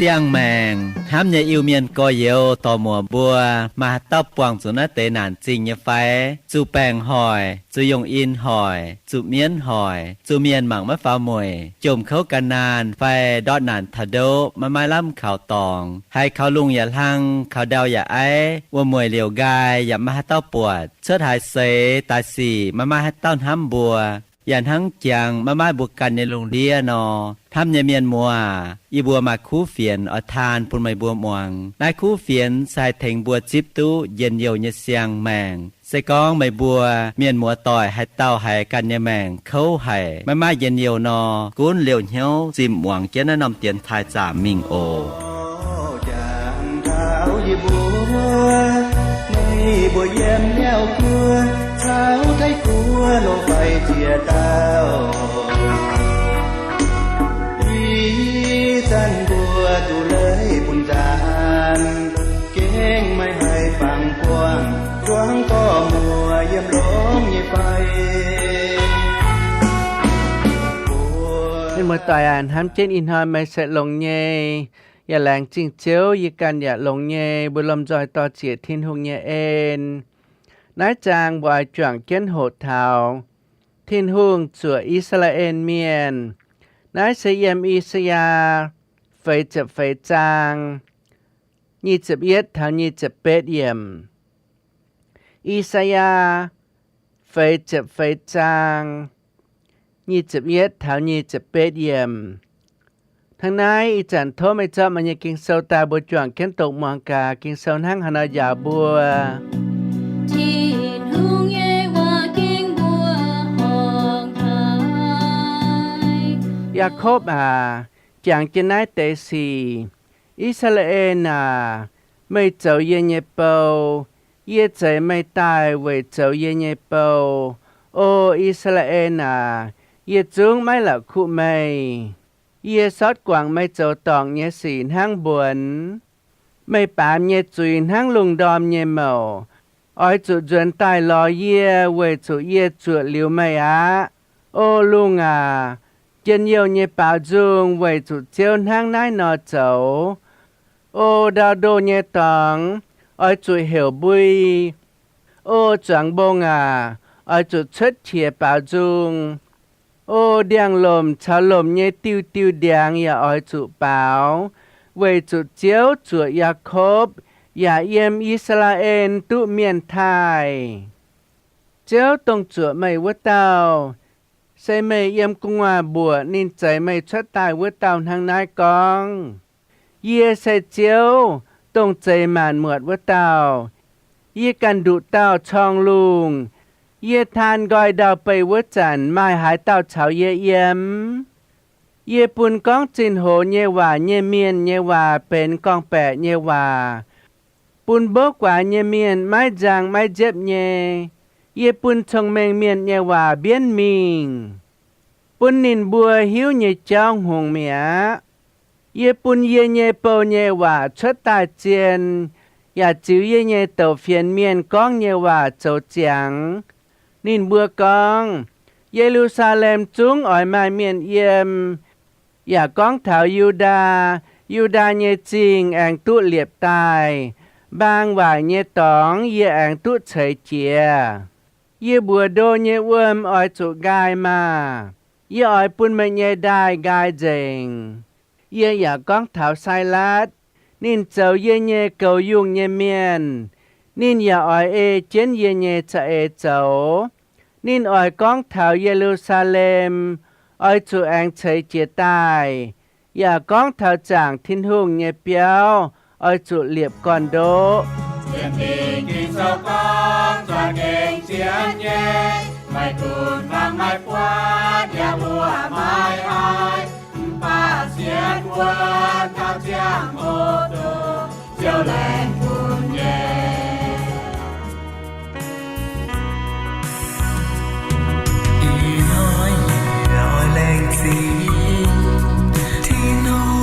Siang-maengc hnamv nyei Iu-Mienh gorx-youz dorc-muoc mbuo, maaih haaix dauh buangh zuqc naaiv deix naanc zingh nyei fai? Zuqc baengc hoic, zuqc yongh in hoic, zuqc mienv hoic, zuqc mienh mangc maiv faaux mueic, jomc kouv gan naanh fai ndortv naanc taux ndoqv maiv maaih lamh kaux dorngx, haiz kaux lungh yaac hlang, kaux ndau yaac aiv, wuom-mueic liouc nqaai yaac maiv maaih haaix dauh buatc, cuotv haaix seix daaih sic maiv maaih haaix dauh hnamv mbuo, yaac hnangv jangx maiv maaih mbuo ganh nyei lungh ndiev nor. Hnamv nyei mienh muoz, yie mbuo maaih kuv fienx oix taan bun meih mbuo muangx. Naaiv kuv fienx se haih tengx mbuo zipv duqv njien-youh nyei siang-maengc. Se gorngv meih mbuo mienh muoz-doic haaix dauh haiz ganh nyei maengc kouv haic, maiv maaih njien-youh nor, gunv liouh hnyouv zimh muangx jienv naaiv norm dienx taaih zaamc mingh oc. Jangx taux yie mbuo, meih mbuo yiem Niouv Guoqv caux Taiv-Guoqv lorz fai ziex dauh, ih zanc mbuo duqv leiz bun nzaanx, gengh maiv haih fangx buangh zuangx gorx-muoc yiem longx nyei fai. Mienh muoz-doic aac, hnamv jienv ih hnoi meih se longx nyei, yaac laengz zingh Ziouv yie ganh yaac longx nyei, mbuo lomh nzoih dorh ziec Tin-Hungh nyei en. Naaiv zaang mbuo oix juangc jienv hoqc taux Tin-Hungh zuoqc I^saa^laa^en Mienh. Naaiv se yiem I^saa^yaa feix ziepc feix zaang, nyic ziepc yietv taux nyic ziepc betv yiemc. I^saa^yaa feix ziepc feix zaang, nyic ziepc yietv taux nyic ziepc betv yiemc. Hnangv naaiv, ih zanc tov meih zorqv meih nyei Ging-Sou daaih, mbuo juangc jienv doqc muangx gaax. Ging-Sou hnangv haaix nor njaaux mbuo. Tin-Hungh nyei waac gengh mbuoqc horngh haic. Yaakopv aac, jangx jienv naaiv deix sic. I^saa^laa^en aac, meih zoux yie nyei bou. Yie zeix meih daaih weic zoux yie nyei bou. O I^saa^laa^en aac, yie zungv maiv la'kuqv meih. Yie sortv guangc meih zoux dorngc nyei sic hnangv mbuonx. Meih baamz nyei zuiz hnangv lungh ndorm nyei mouc. Oix zuqc nzuonx daaih lorz yie, weic zuqc yie zuoqc liuz meih aqv. O lungh aac, njien-youh nyei baaux nzung weic zuqc Ziouv hnangv naaiv nor zoux. O ndau-ndoh nyei dorngx, oix zuqc heuc mbui. O zuangx mbong aac, oix zuqc cuotv qiex baaux nzung. O ndiangx-lomc caux lomc nyei diuh diuh ndiangx yaac oix zuqc baaux, weic zuqc Ziouv zuoqc Yaakopv, yaac yiem I^saa^laa^en duqv mienh taaih. Ziouv, dongh zuoqc meih wuov dauh, se meih yiem gu'nguaaz mbuoqc ninh zeix meih cuotv daaih wuov dauh hnangv naaiv gorngv, Yie se Ziouv, dongh zeix maanc muotc wuov dauh. Yie ganh nduqc dauh corng lungh. Yie taan nqoi ndau-beih wuov zanc, maaih haaix dauh caux yie yiem? Yie bun gorngv zinh hoz nyei waac nyei mienh nyei waac benx gorngv-baeqc nyei waac, bun mbouv guaax nyei mienh maiv nzang maiv nziepv nyei. Yie bun cong-mengh mienh nyei waac mbienv mingh, bun ninh mbuo hiuv nyei jauv hngongx mi'aqv. Yie bun yie nyei bou nyei waac cuotv daaih zien, yaac ziux yie nyei douc fienx mienh gorngv nyei waac zoux ziangx. Ninh mbuo gorngv, Ye^lu^saa^lem zungv oix maaih mienh yiem, yaac gorngv taux Yu^ndaa, Yu^ndaa nyei zingh aengx duqv liepc daaih, mbaang waaic nyei dorngx yie aengx duqv ceix jiez. Yie mbuox ndo nyei wuom oix zuqc nqaai maah! Yie oix bun meih nyei ndaaih nqaai nzengc. Yie yaac gorngv taux Sailatv, ninh zoux yie nyei goux yungh nyei mienh. Ninh yaac oix ei jienv yie nyei za'eix zoux. Ninh oix gorngv taux Ye^lu^saa^lem, Oix zuqc aengx ceix jiez daaih, yaac gorngv taux zaangc Tin-Hungh nyei biauv, Oix zuqc liepc gorn-ndoqv. Sienx Fingx Ging-Sou gorngv, za'gengh sienx nyei, meih dunx hmuangx maiv buatc, yaac mbuoqc maiv haiz, mv baac sienx wuonx taux ziangh hoc dongh Ziouv laengz bun nyei. Ih hnoi yie oix laengz zingh Tin-Hungh.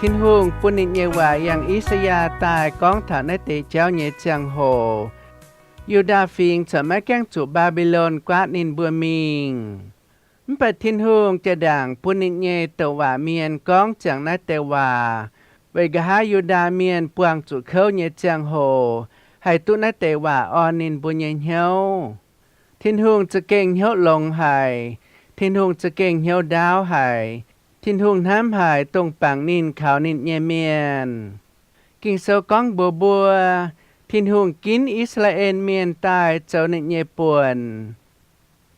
Tin-Hungh bun ninh nyei waac yangh I^saa^yaa daaih gorngv taux naaiv deix jauv nyei ziangh hoc, Yu^ndaa Fingx corc maiv gaengh zuqc Mbaa^mbi^lon guaatv ninh mbuo mingh. Mv baac Tin-Hungh jaa-ndaangc bun ninh nyei douc waac mienh gorngv ziangx naaiv deix waac, weic nqa'haav Yu^ndaa Mienh buangh zuqc kouv nyei ziangh hoc haih duqv naaiv deix waac orn ninh mbuo nyei hnyouv. Tin-Hungh za'gengh hnyouv longx haic. Tin-Hungh za'gengh hnyouv ndaauv haic. Tin-Hungh hnamv haic dongh bangc ninh kaux ninh nyei mienh. Ging-Sou gorngv mbuox mbuo, Tin-Hungh ginv I^saa^laa^en Mienh daaih zoux ninh nyei buonc.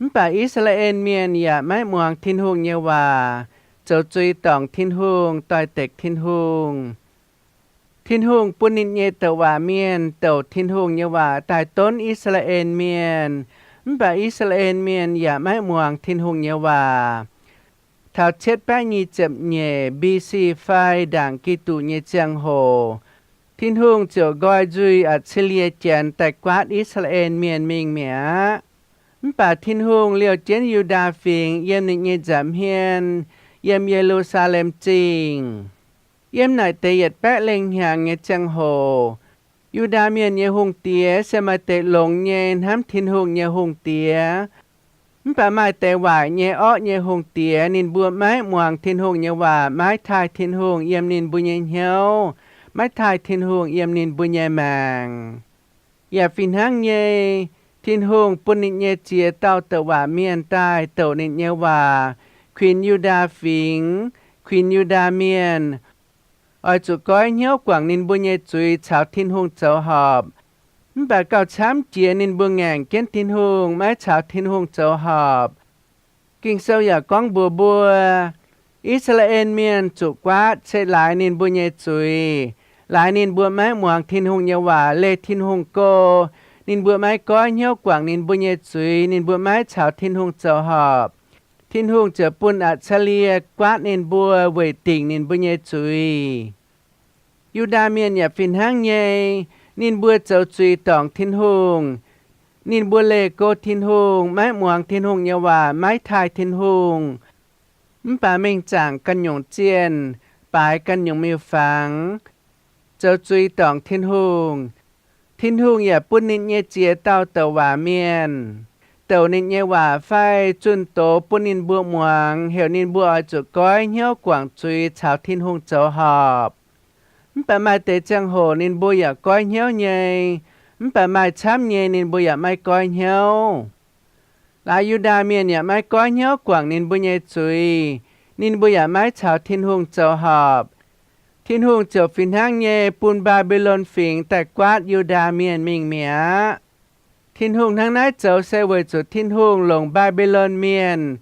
Mv baac I^saa^laa^en Mienh yaac maiv muangx Tin-Hungh nyei waac, zoux zuiz dorngc Tin-Hungh, doix-dekc Tin-Hungh. Tin-Hungh bun ninh nyei douc waac mienh douc Tin-Hungh nyei waac daaih donv I^saa^laa^en Mienh. Mv baac I^saa^laa^en Mienh yaac maiv muangx Tin-Hungh nyei waac. Taux cietv baeqv nyic ziepc nyeic B.C. fai ndaangc Giduc nyei ziangh hoc, Tin-Hungh ziouc nqoi nzuih Atc^si^lie Janx daaih guaatv I^saa^laa^en Mienh mingh mi'aqv. Mv baac Tin-Hungh liouh jienv Yu^ndaa Fingx yiem ninh nyei nza'hmien, yiem Ye^lu^saa^lem Zingh. Yiem naaic deix yietc baeqv lengh hnyangx nyei ziangh hoc, Yu^ndaa Mienh nyei hungh diex se maaih deix longx nyei hnamv Tin-Hungh nyei hungh diex. Mv baac maaih deix waaic nyei orqv nyei hungh diex ninh mbuo maiv muangx Tin-Hungh nyei waac, maiv taaih Tin-Hungh yiem ninh mbuo nyei hnyouv, maiv taaih Tin-Hungh yiem ninh mbuo nyei maengc. Yaac fih hnangv nyei, Tin-Hungh bun ninh nyei ziex dauh douc waac mienh daaih douc ninh nyei waac, kuinx Yu^ndaa Fingx, kuinx Yu^ndaa Mienh, oix zuqc goiv hnyouv guangc ninh mbuo nyei zuiz caux Tin-Hungh zoux horpc. Mv baac gauh camv jiex ninh mbuo ngaengc jienv Tin-Hungh, maiv caux Tin-Hungh zoux horpc. Ging-Sou yaac gorngv mbuox mbuo, I^saa^laa^en Mienh zuqc guaatv se laaix ninh mbuo nyei zuiz, laaix ninh mbuo maiv muangx Tin-Hungh nyei waac, leih Tin-Hungh go. Ninh mbuo maiv goiv hnyouv guangc ninh mbuo nyei zuiz, ninh mbuo maiv caux Tin-Hungh zoux horpc. Tin-Hungh ziouc bun Atc^si^lie guaatv ninh mbuo weic dingc ninh mbuo nyei zuiz. Yu^ndaa Mienh yaac fih hnangv nyei. Ninh mbuo zoux zuiz dorngc Tin-Hungh. Ninh mbuo leih go Tin-Hungh, maiv muangx Tin-Hungh nyei waac, maiv taaih Tin-Hungh, mv baac mingh zaangc ganh nyungc zienh, baaix ganh nyungc miuc-fangx, zoux zuiz dorngc Tin-Hungh. Tin-Hungh yaac bun ninh nyei ziex dauh douc waac mienh douc ninh nyei waac fai zunh doz bun ninh mbuo muangx, heuc ninh mbuo oix zuqc goiv hnyouv guangc zuiz caux Tin-Hungh zoux horpc. Mv baac maaih deix ziangh hoc ninh mbuo yaac goiv hnyouv nyei, mv baac maaih camv nyei ninh mbuo yaac maiv goiv hnyouv. Laaix Yu^ndaa Mienh yaac maiv goiv hnyouv guangc ninh mbuo nyei zuiz, ninh mbuo yaac maiv caux Tin-Hungh zoux horpc. Tin-Hungh ziouc fih hnangv nyei bun Mbaa^mbi^lon Fingx daaih guaatv Yu^ndaa Mienh mingh mi'aqv. Tin-Hungh hnangv naaiv zoux se weic zuqc Tin-Hungh longc Mbaa^mbi^lon Mienh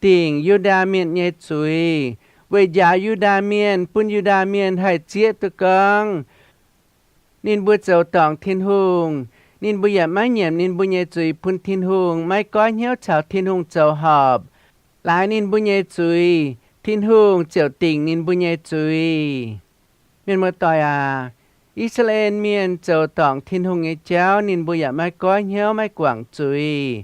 dingc Yu^ndaa Mienh nyei zuiz, weic njaaux Yu^ndaa Mienh, bun Yu^ndaa Mienh haih zieqv duqv gorngv ninh mbuo zoux dorngc Tin-Hungh. Ninh mbuo yaac maiv nyiemc ninh mbuo nyei zuiz bun Tin-Hungh, maiv goiv hnyouv caux Tin-Hungh zoux horpc. Laaix ninh mbuo nyei zuiz, Tin-Hungh ziouc dingc ninh mbuo nyei zuiz. Mienh muoz-doic aac, I^saa^laa^en Mienh zoux dorngc Tin-Hungh nyei jauv ninh mbuo yaac maiv goiv hnyouv, maiv guangc zuiz.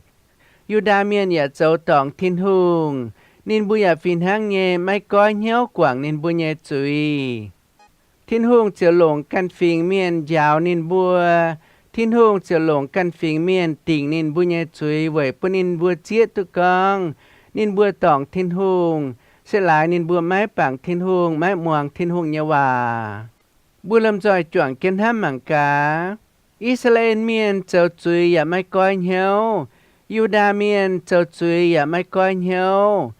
Yu^ndaa Mienh yaac zoux dorngc Tin-Hungh, ninh mbuo yaac fih hnangv nyei maiv goiv hnyouv guangc ninh mbuo nyei zuiz. Tin-Hungh ziouc longc ganh fingx mienh njaaux ninh mbuo. Tin-Hungh ziouc longc ganh fingx mienh dingc ninh mbuo nyei zuiz weic bun ninh mbuo zieqv duqv gorngv ninh mbuo dorngc Tin-Hungh, se laaix ninh mbuo maiv bangc Tin-Hungh, maiv muangx Tin-Hungh nyei waac. Mbuo lomh nzoih juangc jienv hnamv mangc gaax. I^saa^laa^en Mienh zoux zuiz yaac maiv goiv hnyouv. Yu^ndaa Mienh zoux zuiz yaac maiv goiv hnyouv.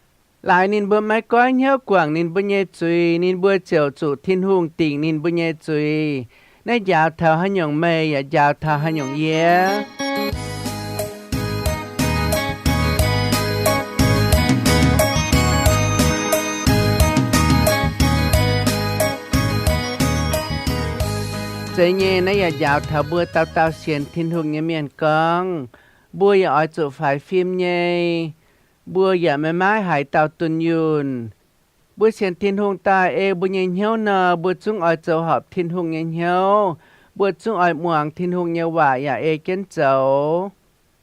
Laaix ninh mbuo maiv goiv hnyouv guangc ninh mbuo nyei zuiz, ninh mbuo ziouc zuqc Tin-Hungh dingc ninh mbuo nyei zuiz. Naaiv njaaux taux haaix nyungc meih yaac njaaux taux haaix nyungc yie. Zeiz nyei, naaiv yaac njaaux taux mbuo dauh dauh sienx Tin-Hungh nyei mienh gorngv, mbuo yaac oix zuqc faix fim nyei. Mbuo yaac maiv maaih haaix dauh dunh yunh. Mbuo sienx Tin-Hungh daaih ei mbuo nyei hnyouv nor, mbuo zungv oix zoux horpc Tin-Hungh nyei hnyouv. Mbuo zungv oix muangx Tin-Hungh nyei waac yaac ei jienv zoux.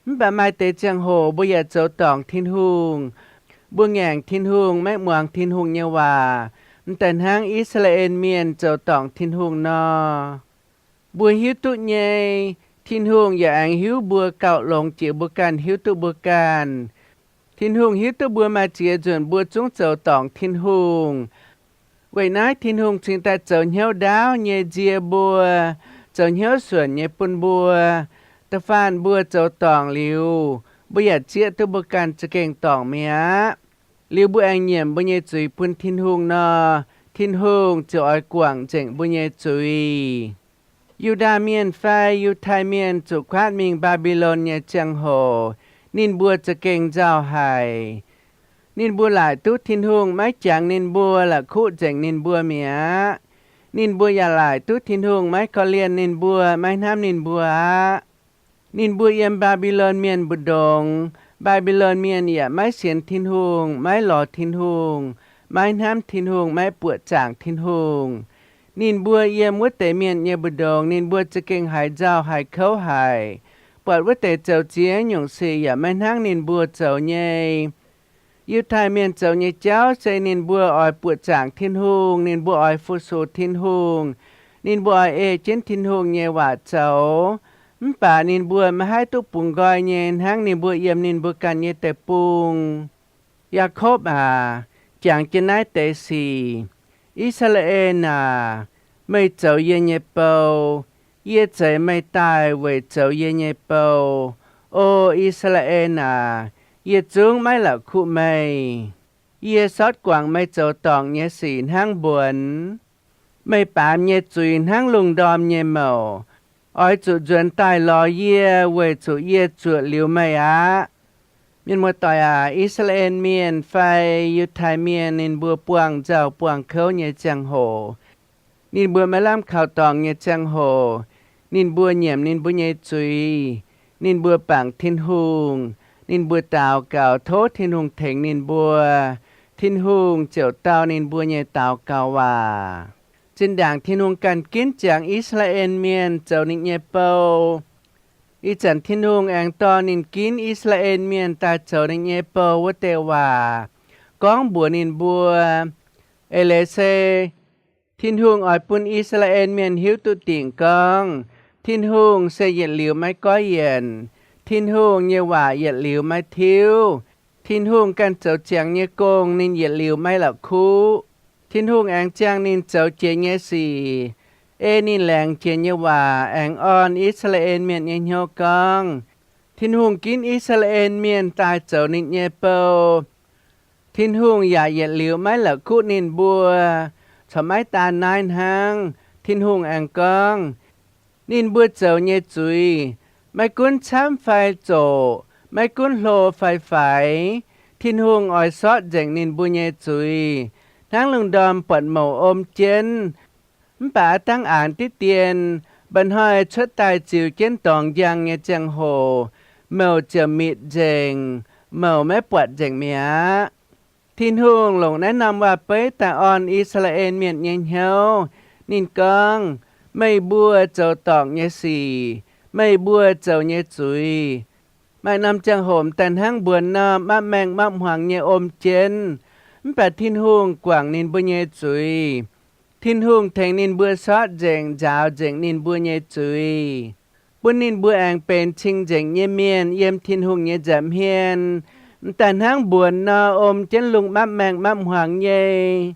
Mv baac maaih deix ziangh hoc mbuo yaac zoux dorngc Tin-Hungh. Mbuo ngaengc Tin-Hungh, maiv muangx Tin-Hungh nyei waac. m'daaih hnangv I^saa^laa^en Mienh zoux dorngc Tin-Hungh nor. Mbuo hiuv duqv nyei, Tin-Hungh yaac aengx hiuv mbuo gauh longx jiex mbuo ganh hiuv duqv mbuo ganh. Tin-Hungh hiuv duqv mbuo maaih ziex nzunc mbuo zungv zoux dorngc Tin-Hungh. Weic naaiv Tin-Hungh cingx daaih zoux hnyouv ndaauv nyei nzie mbuo, zoux hnyouv suonc nyei bun mbuo. Da'faanh mbuo zoux dorngc liuz, mbuo yaac zieqv duqv mbuo ganh za'gengh dorngc mi'aqv. Liuz mbuo aengx nyiemc mbuo nyei zuiz bun Tin-Hungh nor, Tin-Hungh ziouc oix guangc nzengc mbuo nyei zuiz. Yu^ndaa Mienh fai Yiutai Mienh zuqc kuaatv mingh Mbaa^mbi^lon nyei ziangh hoc, ninh mbuo za'gengh nzauh haic. Ninh mbuo laaic duqv Tin-Hungh maiv jangx ninh mbuo, la'kuqv nzengc ninh mbuo mi'aqv. Ninh mbuo yaac laaic duqv Tin-Hungh maiv korv-lienh ninh mbuo, maiv hnamv ninh mbuo aqv. Ninh mbuo yiem Mbaa^mbi^lon Mienh mbu'ndongx, Mbaa^mbi^lon Mienh yaac maiv sienx Tin-Hungh, maiv lorz Tin-Hungh, maiv hnamv Tin-Hungh, maiv buoqc zaangc Tin-Hungh. Ninh mbuo yiem wuov deix mienh nyei mbu'ndongx ninh mbuo za'gengh haiz nzauh haiz kouv haic, buatc wuov deix zoux ziex nyungc sic yaac maiv hnangv ninh mbuo zoux nyei. Yiutai Mienh zoux nyei jauv se ninh mbuo oix buoqc zaangc Tin-Hungh, ninh mbuo oix fu-sux Tin-Hungh, ninh mbuo oix ei jienv Tin-Hungh nyei waac zoux. Mv baac ninh mbuo maiv haih duqv bungx nqoi nyei hnangv ninh mbuo yiem ninh mbuo ganh nyei deic-bung. Yaakopv aac, jangx jienv naaiv deix sic. I^saa^laa^en aac, meih zoux yie nyei bou. Yie zeix meih daaih weic zoux yie nyei bou. O I^saa^laa^en aac, yie zungv maiv la'kuqv meih. Yie sortv guangc meih zoux dorngc nyei sic hnangv mbuonx. Meih baamz nyei zuiz hnangv lungh ndorm nyei mouc. Oix zuqc nzuonx daaih lorz yie weic zuqc yie zuoqc liuz meih aqv. Mienh muoz-doic aac, I^saa^laa^en Mienh fai Yiutai Mienh ninh mbuo buangh nzauh buangh kouv nyei ziangh hoc, ninh mbuo maiv lamh kaux dorngx nyei ziangh hoc, ninh mbuo nyiemc ninh mbuo nyei zuiz, ninh mbuo bangc Tin-Hungh, ninh mbuo daux gaux tov Tin-Hungh tengx ninh mbuo. Tin-Hungh ziouc dau ninh mbuo nyei daux gaux waac. Zinh ndaangc Tin-Hungh ganh ginv ziangx I^saa^laa^en Mienh zoux ninh nyei bou, ih zanc Tin-Hungh aengx dorh ninh ginv I^saa^laa^en Mienh daaih zoux ninh nyei bou wuov deix waac gorngv mbuox ninh mbuo. Eix leiz se Tin-Hungh oix bun I^saa^laa^en Mienh hiuv duqv dingc gorngv, Tin-Hungh se yietc liuz maiv goiv yienc. Tin-Hungh nyei waac yietc liuz maiv tiuv. Tin-Hungh ganh zoux ziangx nyei gong ninh yietc liuz maiv la'kuqv. Tin-Hungh aengx ziangh ninh zoux jiex nyei sic, ei ninh laengz jiex nyei waac aengx orn I^saa^laa^en Mienh nyei hnyouv gorngv, Tin-Hungh ginv I^saa^laa^en Mienh daaih zoux ninh nyei bou. Tin-Hungh yaac yietc liuz maiv la'kuqv ninh mbuo. Corc maiv daan naaiv hnangv, Tin-Hungh aengx gorngv, ninh mbuo zoux nyei zuiz, maiv gunv camv fai zoqc, maiv gunv hlo fai faix, Tin-Hungh oix sortv nzengc ninh mbuo nyei zuiz, hnangv lungh ndorm buatc mouc om jienv. Mv baac aav dangv aanx diqv dien, mba'hnoi cuotv daaih ziux jienv dorngx njang nyei ziangh hoc, mouc ziouc mitc nzengc, mouc maiv buatc nzengc mi'aqv. Tin-Hungh longc naaiv norm waac-beiv daaih orn I^saa^laa^en Mienh nyei hnyouv. Ninh gorngv, meih mbuo zoux dorngc nyei sic, meih mbuo zoux nyei zuiz, maaih norm ziangh hoc m'daaih hnangv mbuonx nor mapv maengh mapv hmuangx nyei om jienv. Mv baac Tin-Hungh guangc ninh mbuo nyei zuiz. Tin-Hungh tengx ninh mbuo sortv nzengc, nzaaux nzengc ninh mbuo nyei zuiz, bun ninh mbuo aengx benx cing-nzengc nyei mienh yiem Tin-Hungh nyei nza'hmien, m'daaih hnangv mbuonx nor om jienv lungh mapv maengh mapv hmuangx nyei.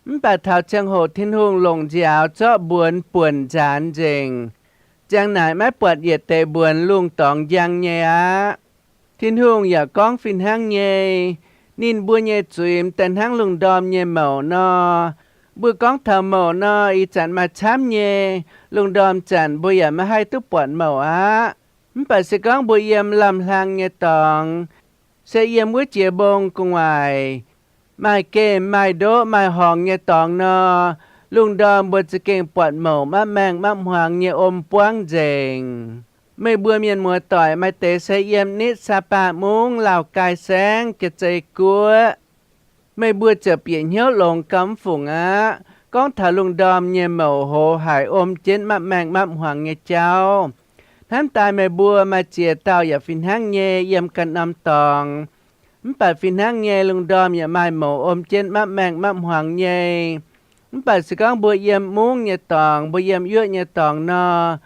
Mv baac taux ziangh hoc Tin-Hungh longc nziaaux zorqv mbuonx buonc nzaanx nzengc. Ziang naaic maiv buatc yietc deix mbuonx lungh dorngx njang nyei aqv. Tin-Hungh yaac gorngv fih hnangv nyei. Ninh mbuo nyei zuiz m'daaih hnangv lungh ndorm nyei mouc nor. Mbuo gorngv taux mouc nor, ih zanc maaih camv nyei, lungh ndorm zanc mbuo yaac maiv haih duqv buatc mouc aqv. Mv baac se gorngv mbuo yiem lamh hlang nyei dorngx, se yiem wuov jiex mbong gu'nguaaic, maaih gemh maaih ndoqv maaih horngz nyei dorngx nor, lungh ndorm mbuo za'gengh buatc mouc mapv maengh mapv hmuangx nyei om buangv nzengc. Meih mbuo mienh muoz-doic, maaih deix se yiem nitv Saabaah mungv Laauh Gaih Saengv Jaav-Zei Guoqv, meih mbuo ziouc bieqc hnyouv longx gauh mv fungc aqv. Gorngv taux lungh ndorm nyei mouc hoz haic om jienv mapv maengh mapv hmuangx nyei jauv, hnamv daaih meih mbuo maaih ziex dauh yaac fih hnangv nyei yiem ganh norm dorngx. Mv baac fih hnangv nyei lungh ndorm yaac maaih mouc om jienv mapv maengh mapv hmuangx nyei. Mv baac se gorngv mbuo yiem mungv nyei dorngx, mbuo yiem yuoqv nyei dorngx nor,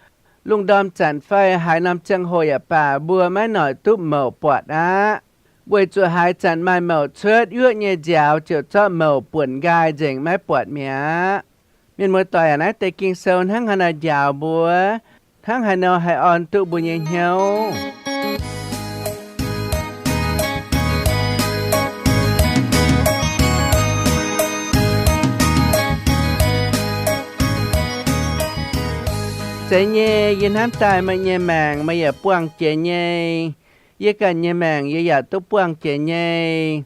lungh ndorm zanc fai haaix norm ziangh hoc yaac baac, mbuo maiv noic duqv mouc buatc aqv, weic zuqc haaix zanc maaih mouc cuotv, yuoqv nyei nziaaux ziouc zorqv mouc buonc nqaai nzengc, maiv buatc mi'aqv. Mienh muoz-doic aac, naaiv deix Ging-Sou hnangv haaix nor njaaux mbuo, hnangv haaix nor haih orn duqv mbuo nyei hnyouv? Zeiz nyei, yie hnamv daaih meih nyei maengc meih yaac buangh jiex nyei. Yie ganh nyei maengc yie yaac duqv buangh jiex nyei.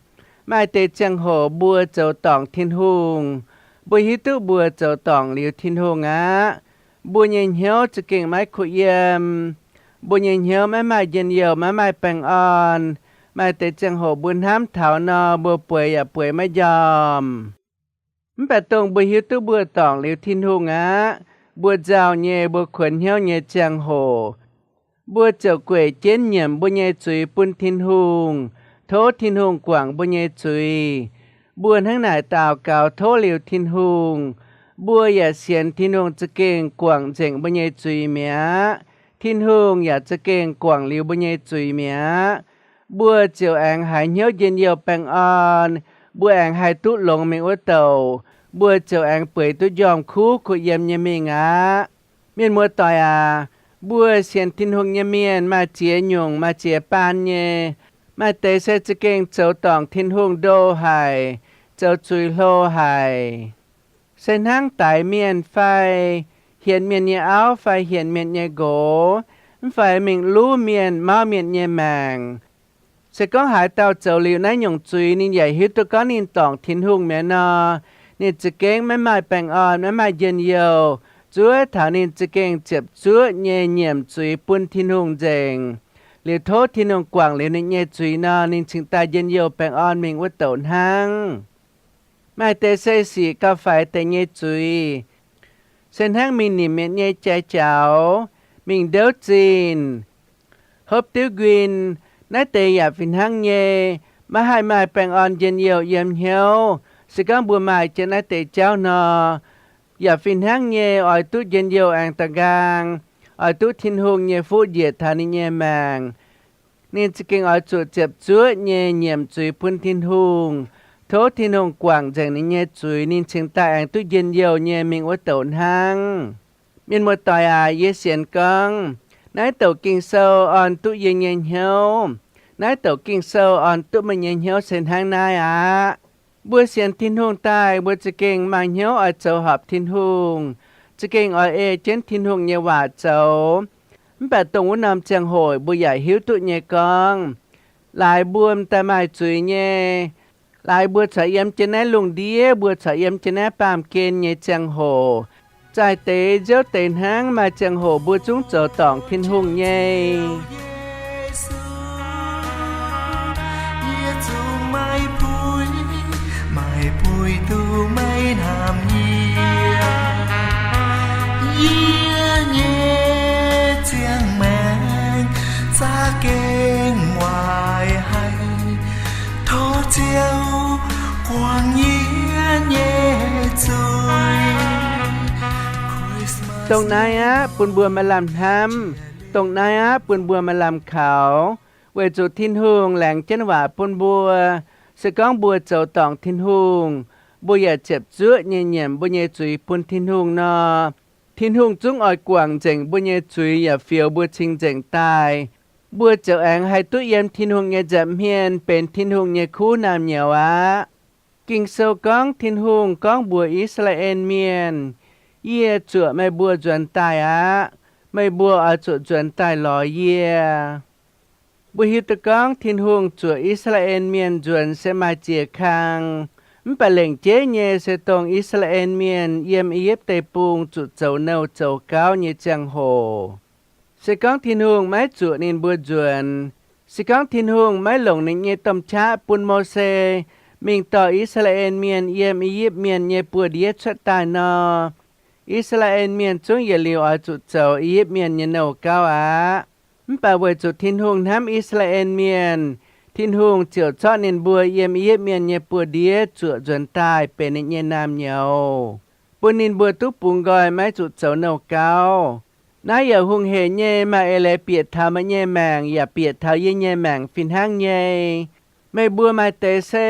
Maaih deix ziangh hoc mbuo zoux dorngc Tin-Hungh, mbuo hiuv duqv mbuo zoux dorngc liuz Tin-Hungh aqv. Mbuo nyei hnyouv za'gengh maiv kuh yiem. Mbuo nyei hnyouv maiv maaih njien-youh, maiv maaih baengh orn. Maaih deix ziangh hoc mbuo hnamv taux nor, mbuo bueix yaac bueix maiv njormh. Mv baac dongh mbuo hiuv duqv mbuo dorngc liuz Tin-Hungh aqv, mbuo nzauh nyei, mbuo kuonx hnyouv nyei ziangh hoc, mbuo ziouc gueic jienv nyiemc mbuo nyei zuiz bun Tin-Hungh, tov Tin-Hungh guangc mbuo nyei zuiz. Mbuo hnangv naaic daux gaux tov liuz Tin-Hungh, mbuo yaac sienx Tin-Hungh za'gengh guangc nzengc mbuo nyei zuiz mi'aqv. Tin-Hungh yaac za'gengh guangc liuz mbuo nyei zuiz mi'aqv. Mbuo ziouc aengx haiz hnyouv njien-youh baengh orn. Mbuo aengx haih duqv longx mingh wuov douc. Mbuo ziouc aengx bueix duqv njormh kuv kuh yiem nyei mingh aqv. Mienh muoz-doic aac, mbuo sienx Tin-Hungh nyei mienh maaih ziex nyungc, maaih ziex baan nyei. Maaih deix se za'gengh zoux dorngc Tin-Hungh ndo haic, zoux zuiz hlo haic. Se hnangv daix mienh fai hienx mienh nyei auv fai hienx mienh nyei nqox, mv fai mingh luv mienh, mauv mienh nyei maengc. Se gorngv haaix dauh zoux liuz naaiv nyungc zuiz, ninh yaac hiuv duqv gorngv ninh dorngc Tin-Hungh mi'aqv nor, ninh za'gengh maiv maaih baengh orn, maiv maaih njien-youh. Zuov taux ninh za'gengh ziepc zuoqv nyei nyiemc zuiz bun Tin-Hungh nzengc, liuz tov Tin-Hungh guangc liuz ninh nyei zuiz nor, ninh cingx daaih njien-youh baengh orn mingh wuov douc hnangv. Maaih deix se sic gauh faix deix nyei zuiz, se hnangv mingh nimc mienh nyei jai jaux, mingh ndouv zinh, hopv diuv nquin. Naaiv deix yaac fih hnangv nyei, maiv haih maaih baengh orn njien-youh yiem hnyouv. Se gorngv mbuo maaih jienv naaiv deix jauv nor, yaac fih hnangv nyei oix duqv njien-youh aengx da'nqaang, oix duqv Tin-Hungh nyei fuqv njiec taux ninh nyei maengc. Ninh za'gengh oix zuqc ziepc zuoqv nyei nyiemc zuiz bun Tin-Hungh, tov Tin-Hungh guangc nzengc ninh nyei zuiz, ninh cingx daaih aengx duqv njien-youh nyei mingh wuov douc hnangv. Mienh muoz-doic aac, yie sienx gorngv naaiv douc Ging-Sou orn duqv yie nyei hnyouv. Naaiv douc Ging-Sou orn duqv meih nyei hnyouv se hnangv naaiv aqv. Mbuo sienx Tin-Hungh daaih, mbuo za'gengh maaih hnyouv oix zoux horpc Tin-Hungh, za'gengh oix ei jienv Tin-Hungh nyei waac zoux. Mv baac dongh wuov norm ziangh hoc mbuo yaac hiuv duqv nyei gorngv, laaix mbuo m'daaih maaih zuiz nyei, laaix mbuo corc yiem jienv naaiv lungh ndiev, mbuo corc yiem jienv naaiv baamh gen nyei ziangh hoc, zaaih deix nziouv deix hnangv, maaih ziangh hoc mbuo zungv zoux dorngc Tin-Hungh nyei. Yie zungv maiv puix, maiv puix duqv meih hnamv yie. Yie nyei ziangh maengc za'gengh waaic haic, tov Ziouv guangc yie nyei zuiz. Dongh naaiv aqv bun mbuo maaih lamh hnamv. Dongh naaiv aqv bun mbuo maaih lamh kaux. Weic zuqc Tin-Hungh laengz jienv waac bun mbuo, se gorngv mbuo zoux dorngc Tin-Hungh, mbuo yaac ziepc zuoqv nyei nyiemc mbuo nyei zuiz bun Tin-Hungh nor, Tin-Hungh zungv oix guangc nzengc mbuo nyei zuiz yaac fioux mbuo cing-nzengc daaih. Mbuo ziouc aengx haih duqv yiem Tin-Hungh nyei nza'hmien benx Tin-Hungh nyei kuv naamh nyouz aqv. Ging-Sou gorngv Tin-Hungh gorngv mbuox I^saa^laa^en Mienh, Yie zuoqc meih mbuo nzuonx daaih aqv. Meih mbuo oix zuqc nzuonx daaih lorz yie. Mbuo hiuv duqv gorngv Tin-Hungh zuoqc I^saa^laa^en Mienh nzuonx se maaih ziex kang. Mv baac lengc jeiv nyei se dongh I^saa^laa^en Mienh yiem I^yipv Deic-Bung zuqc zoux nouh zoux gauv nyei ziangh hoc. Se gorngv Tin-Hungh maiv zuoqc ninh mbuo nzuonx, se gorngv Tin-Hungh maiv longc ninh nyei domh qaqv bun Mose mingh dorh I^saa^laa^en Mienh yiem I^yipv Mienh nyei buoz-ndiev cuotv daaih nor, I^saa^laa^en Mienh zungv yietc liuz oix zuqc zoux I^yipv Mienh nyei nouh gauv aqv. Mv baac weic zuqc Tin-Hungh hnamv I^saa^laa^en Mienh, Tin-Hungh ziouc zorqv ninh mbuo yiem I^yipv Mienh nyei buoz-ndiev zuoqc nzuonx daaih benx ninh nyei naamh nyouz. bun ninh mbuo duqv bungx nqoi maiv zuqc zoux nouh gauv. Naaiv yaac hungh hec nyei. Maaih eix leiz bieqc taux meih nyei maengc yaac bieqc taux yie nyei maengc fih hnangv nyei. Meih mbuo maaih deix se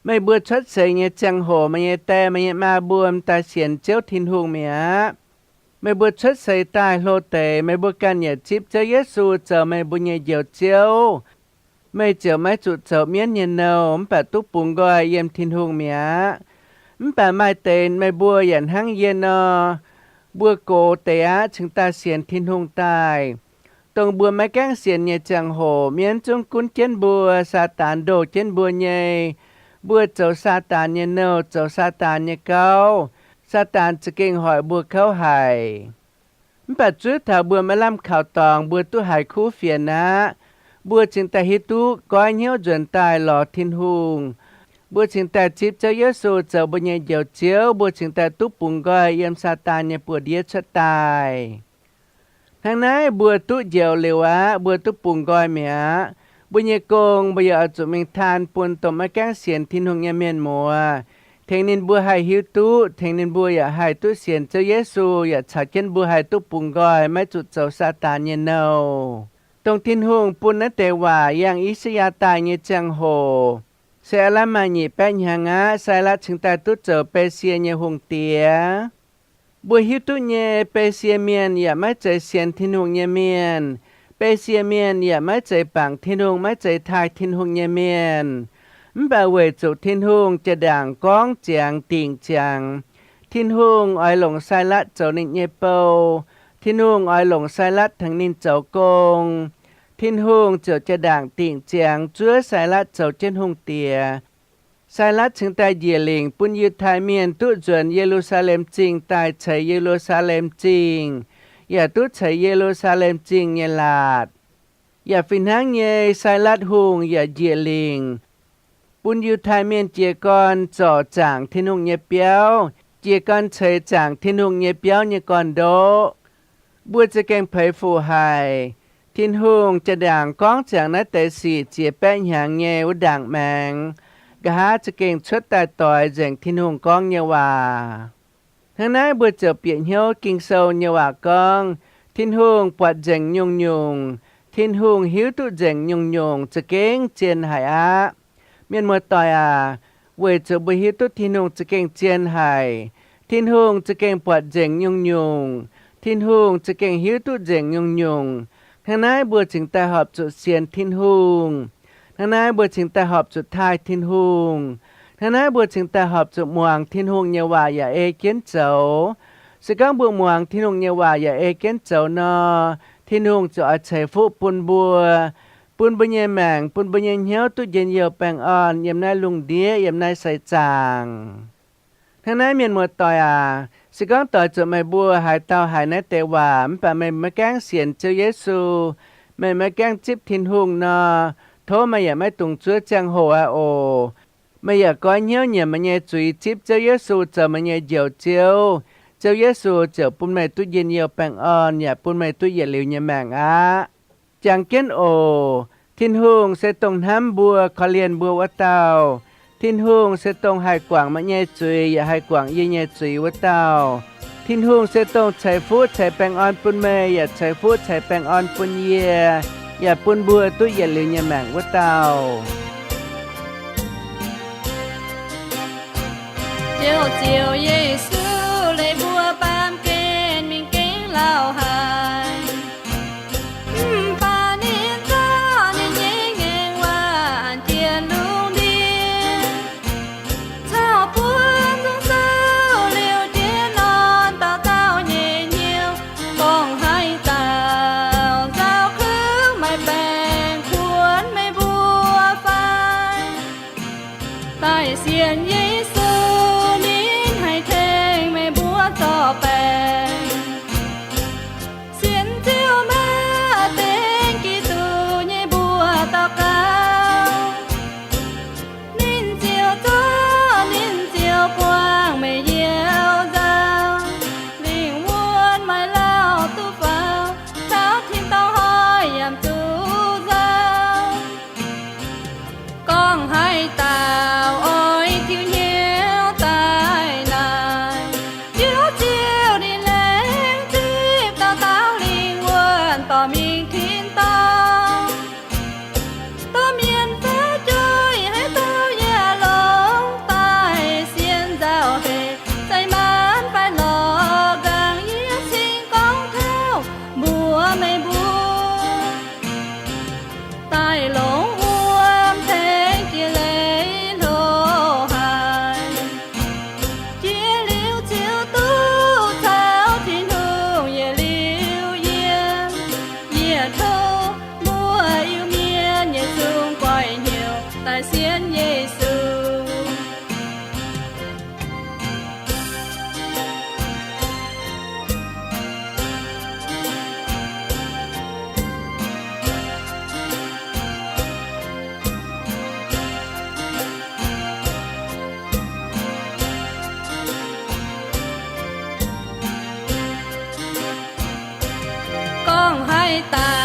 meih mbuo cuotv seix nyei ziangh hoc meih nyei die meih nyei maa mbuo m'daaih sienx Ziouv Tin-Hungh mi'aqv. Meih mbuo cuotv seix daaih hlo deix, meih mbuo ganh yaac zipv Ziouv Yesu zoux meih mbuo nyei Njoux Ziouv, meih ziouc maiv zuqc zoux mienv nyei nouh mv baac duqv bungx nqoi yiem Tin-Hungh mi'aqv. Mv baac maaih deix meih mbuo yaac hnangv yie nor, mbuo gox deix aqv cingx daaih sienx Tin-Hungh daaih. Dongh mbuo maiv gaengh sienx nyei ziangh hoc mienv zungv gunv jienv mbuo, Saadaan ndoh jienv mbuo nyei. Mbuo zoux Saadaan nyei nouh, zoux Saadaan nyei gauv, Saadaan za'gengh hoic mbuo kouv haic. Mv baac zuov taux mbuo maiv lamh kaux dorngx mbuo duqv haiz kuv fienx aqv. Mbuo cingx daaih hiuv duqv goiv hnyouv nzuonx daaih lorz Tin-Hungh. Mbuo cingx daaih zipv Ziouv Yesu zoux mbuo nyei Njoux Ziouv. Mbuo cingx daaih duqv bungx nqoi yiem Saadaan nyei buoz-ndiev cuotv daaih. Hnangv naaiv mbuo duqv njoux liuz aqv, mbuo duqv bungx nqoi mi'aqv. Mbuo nyei gong mbuo yaac oix zuqc mingh taan bun dongh maiv gaengh sienx Tin-Hungh nyei mienh muoz, tengx ninh mbuo haih hiuv duqv, tengx ninh mbuo yaac haih duqv sienx Ziouv Yesu, yaac caux jienv mbuo haih duqv bungx nqoi maiv zuqc zoux Saadaan nyei nouh. Dongh Tin-Hungh bun naaiv deix waac yangh I^saa^yaa daaih nyei ziangh hoc se aav lamh maaih nyic baeqv hnyangx aqv. Sailatv cingx daaih duqv zoux Besie nyei hungh diex. Mbuo hiuv duqv nyei, Besie Mienh yaac maiv zeiz sienx Tin-Hungh nyei mienh. Besie Mienh yaac maiv zeiz bangc Tin-Hungh, maiv zeiz taaih Tin-Hungh nyei mienh. Mv baac weic zuqc Tin-Hungh jaa-ndaangc gorngv ziangx dingc ziangx, Tin-Hungh oix longc Sailatv zoux ninh nyei bou. Tin-Hungh oix longc Sailatv tengx ninh zoux gong. Tin-Hungh ziouc jaa-ndaangc dingc ziangx zuov Sailatv zoux jienv hungh diex. Sailatv cingx daaih njiec lingc bun Yiutai Mienh duqv nzuonx Ye^lu^saa^lem Zingh daaih ceix Ye^lu^saa^lem Zingh, yaac duqv ceix Ye^lu^saa^lem Zingh nyei laatc. Yaac fih hnangv nyei, Sailatv Hungh yaac njiec lingc bun Yiutai Mienh jiez gorn zorc zaangc Tin-Hungh nyei biauv, jiez gorn ceix zaangc Tin-Hungh nyei biauv nyei gorn-ndoqv. Mbuo za'gengh peix fuc haic. Tin-Hungh jaa-ndaangc gorngv ziangx naaiv deix sic ziex baeqv hnyangx nyei wuov ndaangc maengx, nqa'haav za'gengh cuotv daaih doix nzengc Tin-Hungh gorngv nyei waac. Hnangv naaiv mbuo ziouc bieqc hnyouv Ging-Sou nyei waac gorngv, Tin-Hungh buatc nzengc nyungc-nyungc. Tin-Hungh hiuv duqv nzengc nyungc-nyungc za'gengh zien haic aqv. Mienh muoz-doic aac, weic zuqc mbuo hiuv duqv Tin-Hungh za'gengh zien haic, Tin-Hungh za'gengh buatc nzengc nyungc-nyungc, Tin-Hungh za'gengh hiuv duqv nzengc nyungc-nyungc, hnangv naaiv mbuo cingx daaih horpc zuqc sienx Tin-Hungh. Hnangv naaiv mbuo cingx daaih horpc zuqc taaih Tin-Hungh. Hnangv naaiv mbuo cingx daaih horpc zuqc muangx Tin-Hungh nyei waac yaac ei jienv zoux. Se gorngv mbuo muangx Tin-Hungh nyei waac yaac ei jienv zoux nor, Tin-Hungh ziouc oix ceix fuqv bun mbuo, bun mbuo nyei maengc, bun mbuo nyei hnyouv duqv njien-youh baengh orn yiem naaiv lungh ndiev, yiem naaiv seix zaangc. Hnangv naaiv, mienh muoz-doic aac, se gorngv doix zuqc meih mbuo haaix dauh haiz naaiv deix waac mv baac meih maiv gaengh sienx Ziouv Yesu, meih maiv gaengh zipv Tin-Hungh nor, tov meih yaac maiv dungx zuov ziangh hoc aqv oc. Meih yaac goiv hnyouv nyiemc meih nyei zuiz, zipv Ziouv Yesu zoux meih nyei Njoux Ziouv. Ziouv Yesu ziouc bun meih duqv njien-youh baengh orn yaac bun meih duqv yietc liuz nyei maengc aqv. Jangx jienv oc. Tin-Hungh se dongh hnamv mbuo, korv-lienh mbuo wuov dauh. Tin-Hungh se dongh haih guangc meih nyei zuiz yaac haih guangc yie nyei zuiz wuov dauh. Tin-Hungh se dongh ceix fuqv ceix baengh orn bun meih yaac ceix fuqv ceix baengh orn bun yie, yaac bun mbuo duqv yietc liuz nyei maengc wuov dauh. Ziouv, Ziouv Yesu, leih mbuo baamh gen mingh gengh lauh haic. Mv baac ninh zorqv ninh nyei ngaengc waac jiex lungh ndiev, caux buonv zungv souv liouh jienv norm dauh dauh nyei hnyouv, gorngv haaix dauh nzauh kouv maiv baengh kuonx meih mbuo fai? Daaih sienx Yesu ninh haih tengx Ziouv ninh laengz zipv dauh dauh lingh wuonh dorh mingh tin-dorngh. Domh mienh faix joih haaix dauh yaac longx daaih sienx nzauh hec, zaih maanc faix lorz nqangc yie cingx gorngv taux mbuox meih mbuo. Daaih longc wuom tengx jiex leiz hlo haic. Jiex liuz ziouc duqv caux Tin-Hungh yietc liuz yiem. Yie tov mbuo Iu-Mienh yietc zungv goiv hnyouv daaih sienx Yesu. Gorngv haaix dauh